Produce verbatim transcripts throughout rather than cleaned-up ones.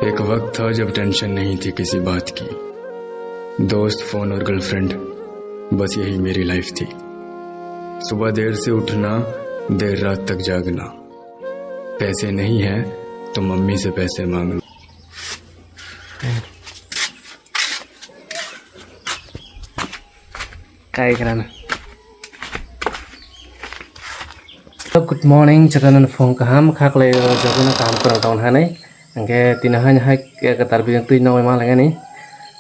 एक वक्त था जब टेंशन नहीं थी किसी बात की, दोस्त, फोन और गर्लफ्रेंड, बस यही मेरी लाइफ थी। सुबह देर से उठना, देर रात तक जागना, पैसे नहीं है तो मम्मी से पैसे मांगना। Kai khna. Good morning, chwkano phung kaham kha khlai o, jotono kaham kwrwng tong hanai. Hwnkhe tini hai hai kwtal bini twi nongwi ma lainani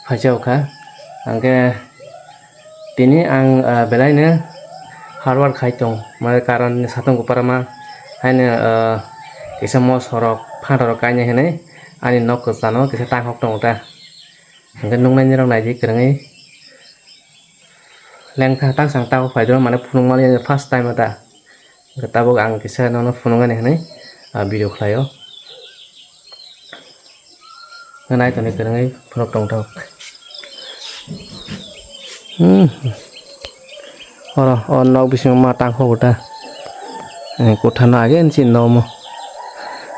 phaijao kha. Hwnkhe tini ang, ah, belaino hard work khai tong, mane karon satung kupara ma haino, ah, kisa mosorok phatarok kainai hinwi ani nok kwchano kisa tanghok tongo ta. Hwnkhe nuknaini rok naidi kwrwngwi. Lengkha tak sang tabuk phaidoro mane phunukmani first time ta. Hwnkhe tabuk ang kisa nono phunuknani hinwi, ah, video khlaio. Nai tongni kwrwngwi phunuk tong tabuk. Hmm. Oro, o nok bisingo ma tangkho bo ta. Eh, kotha no age nisi nomo.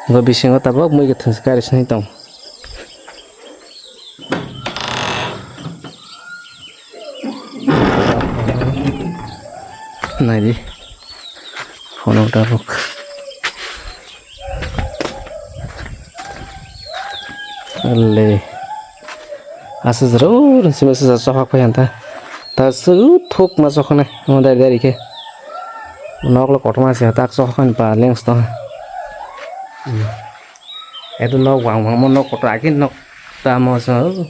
Bo bisingo tabuk mui kwthwng se kari sini tong. Naidi. Phone tabuk. Alle. Asa jero, sima sasa sohak phai anta. Ta su thuk ma sokhne, mo dai dai rike. Nok lo kotorma se tak sohak pa lengs to. Hmm. Etu nok wang wang mo nok kotor ake nok ta mo so.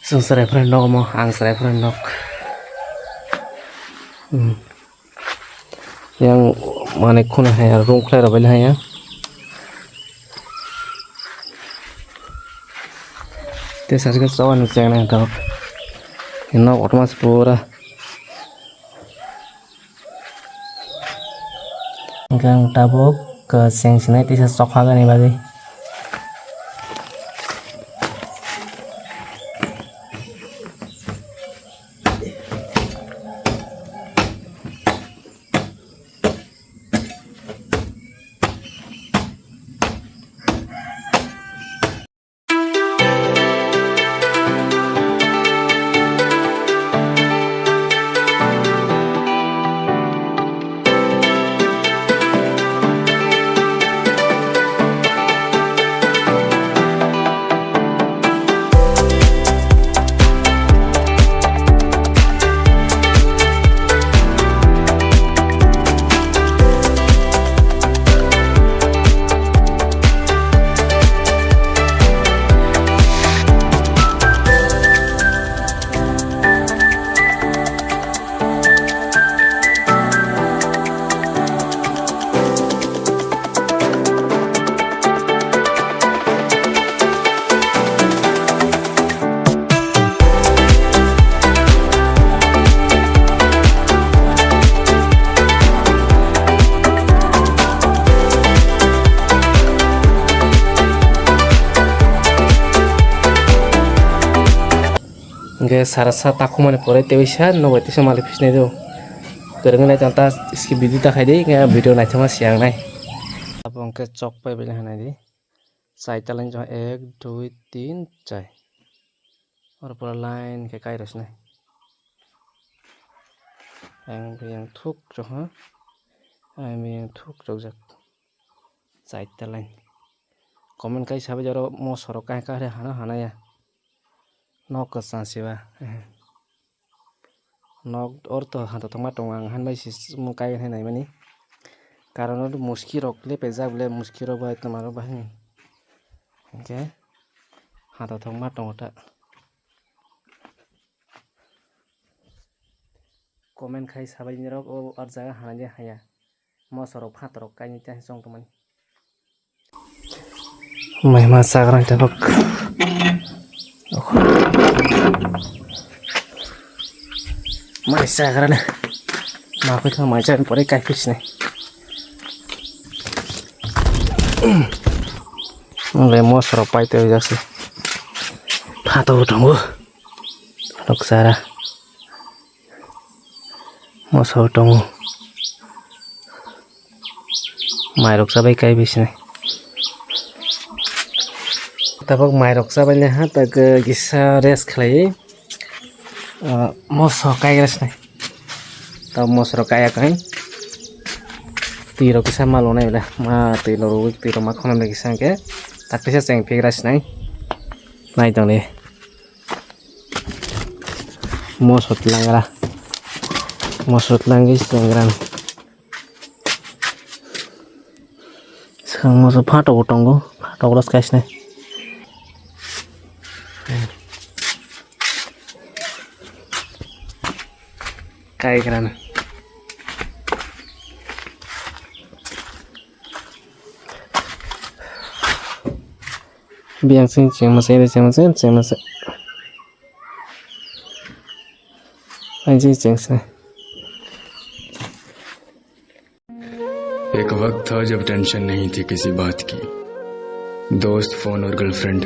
Sung serai phrai nok mo, ang serai phrai nok. Hmm. Yang mane khuna hai, rung khlai rok bai hai ya. Te sa se chawan cheng nang tok. Nok otma se pura. Hwnkhe ang tabuk, uh, cheng sinai tisa chokha gani bagwi. Hingke sara sa takhumani pore tei sa nobai tisa malik phisnai do. Kwrwngwi nai tong ta skip video ta khai di, hingke video naithokma siyang nai. Abo hingke chok pai bini hanai di. Chai ta line jong ek, dui, tin, chai. Oro pura line khe kai rw sinai. Ang yang thuk chok ha. Ang yang thuk chok jak. Chai ta line. Comment kai sabai jaro mo sorok kai ka hana hana ya. Nok kwchang se ba. Nok or to hanta thokma tongo, ang han bai se mung kai nai naimani. Karon o muski rok le pejak le, muski rok bai tongma rok bahai ni. Hingke hanta thokma tongo ta. Comment khai sabai ni rok o ar jaga hana je haya. Mosorok phatarok kainwi tei chong tongmani. Mai ma chagra tabuk. Mai chagra na. Ma koi thang mai chagra pore kai fix ne. Ngai mosorok pai tei jak se. Phato tongo. Nok sara. Moso tongo. Mairok chabai kai bisinai. Tabuk mairok chabaini ha, tak, eh, kisa rest khlaiwi, ah, moso kaigra sinai. Tabuk moso rok kaiya khe twi rok kisa ma lonai bwle. Ma twi rok rwui twi rok ma khonam de kisa hwnkhe tak teisa cheng phigra sinai. Nai tongdi. Moso tlangra. Moso tlangwi chengra. Swkang moso phatok bo tongo. Phatok rok kaisne. Kaigrana. Biyang sing chengma se, chengma se, chengma se. Ai ji chengse. एक वक्त था जब टेंशन नहीं थी किसी बात की, दोस्त, फोन और गर्लफ्रेंड,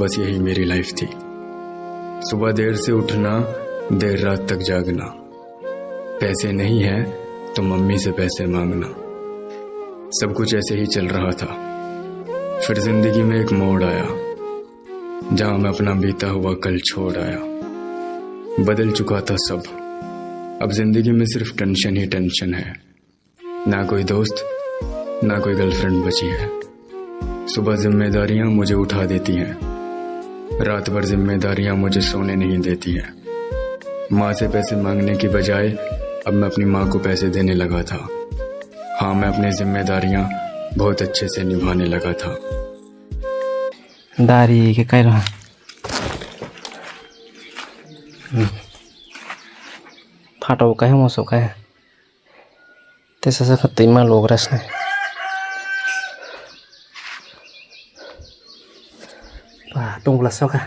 बस यही मेरी लाइफ थी। सुबह देर से उठना, देर रात तक जागना, पैसे नहीं है तो मम्मी से पैसे मांगना, सब कुछ ऐसे ही चल रहा था। फिर जिंदगी में एक मोड़ आया, जहां मैं अपना बीता हुआ कल छोड़ आया। बदल चुका था सब, अब जिंदगी में सिर्फ टेंशन ही टेंशन है। ना कोई दोस्त, ना कोई गर्लफ्रेंड बची है। सुबह जिम्मेदारियां मुझे उठा देती हैं, रात भर जिम्मेदारियां मुझे सोने नहीं देती हैं। माँ से पैसे मांगने की बजाय अब मैं अपनी माँ को पैसे देने लगा था। हाँ, मैं अपनी जिम्मेदारियां बहुत अच्छे से निभाने लगा था। Dari ke kairo. Hmm. Phato kai mo so kai. Te sasa kha twi ma logra sne. Ba tongla soka.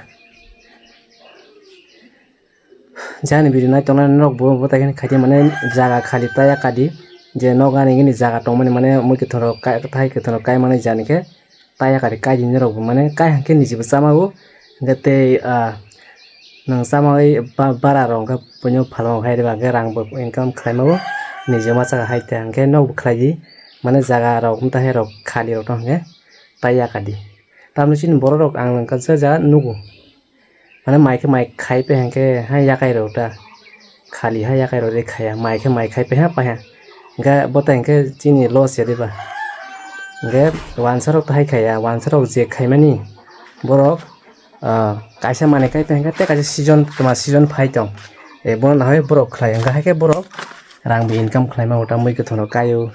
Jani video nai tongnai norok bo bo tai khaidi mane jaga khali taya kadi je nok ani gini jaga tongmani mane mui kwthwng rok kai tai kwthwng rok kai mani jani khe taya kadi kai di norok bo mane kai hwnkhe niji bo chama o hwnkhe tei ah nwng chama oi ba bara rok hwnkhe buino phalma khai riba hwnkhe rang bo income khlai ma o niji ma chaka hai te hwnkhe nok bo khlai di mane jaga rok mtha hai rok khali rok tong hwnkhe taya kadi tamni chini borok rok ang nwng kha ja nugo. Mane mai khe mai khai pe hwnkhe ha yakai rok ta khali ha yakai rok de khaya mai khe mai khai pe ha paiha hwnkhe bo tai hwnkhe chini loss ya diba hwnkhe wansa rok ta hai khaya wansa rok je khaimani borok ah, kaisa manwi kai pe hwnkhe tei kaisa season twma season phai tong e bono nahoi borok khlai hwnkhe hai khe borok rang bo income khlai ma uta mui kwthwng rok kai o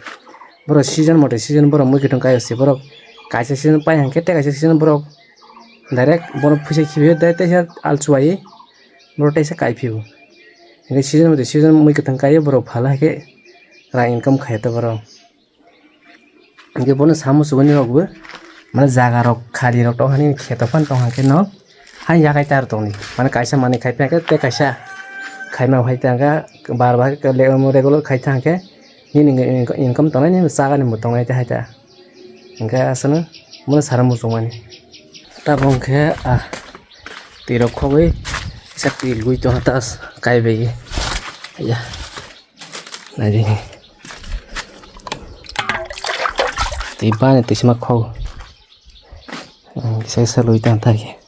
borok season mote season borok mui kwthwng kai o se borok kaisa season pai hwnkhe tei kaisa season borok Direct bono phuisa khibiyo dai teisa alchuwai borok teisa kaiphio. Hingke season bai season mui kwthang kaiyo borok phala hai khe rang income khaio to borok. Hingke bono samo chuguni rok bo mane jaga rok khali rok tong hani kheto phan tong hangke no hai yakai tar tongni mane kaisa manui khai phaikhe tei kaisa khaima hai tangka bar bar regular khai thangkhe nini income tongnai nini chagani bo tongnai hai ta. Hingke aswkno bono sara muchungmani. Tabuk hwnkhe, ah, twi rok khogwi kisa twi lugwi tongkha ta kaibai. Aiya. Naidi. Twi bani twi sima khog. Hmm, kisa kisa lugwi tongkha ta.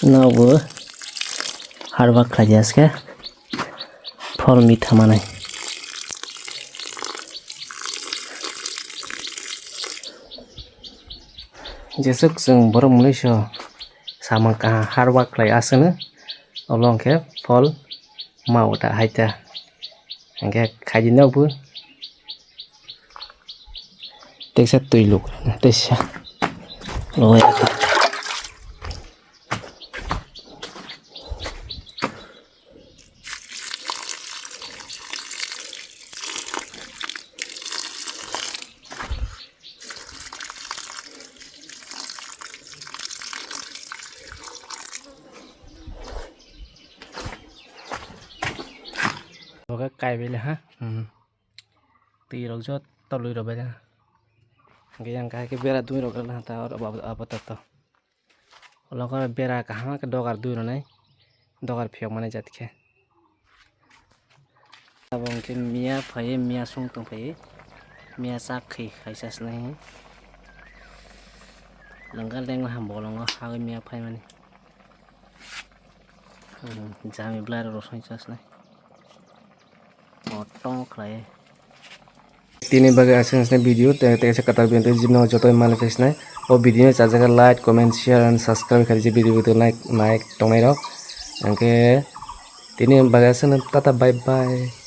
Nobo hard work khlai di aske phol mitha manai. Jesuk chwng borok mwnwi so samung kaha hard work khlai aswkno olo hwnkhe phol ma uta hai ta. Hingke khaidi nokbo teksa twi luk teksa logoi. Boga kaibai le ha. Hmm. Twi rok joto lui rok bai da. Hingke yang kahai khe bera dui rok rwna ta oro apatot. Ulo khe bera kaham khe dogar dui rwnai. Dogar phiyok mani jat khe. Abo hwnkhe miya phaiwi, miya sung tong phaiwi, miya chak khe khaisa sinai. Langkal dengla ham bolongo hagwi miya phaimani. Hmm, jami bwlairok rosong chasnai. Motong khlai. Tini bagwi aswk aswk video, tei tei kaisa kwtal video tei jibno jotoi manwi phaisnai. O video no chajaga like, comment, share and subscribe khaidi je video video nai nai tongnai rok. Hwnkhe tini bagwi aswk no tata bye bye.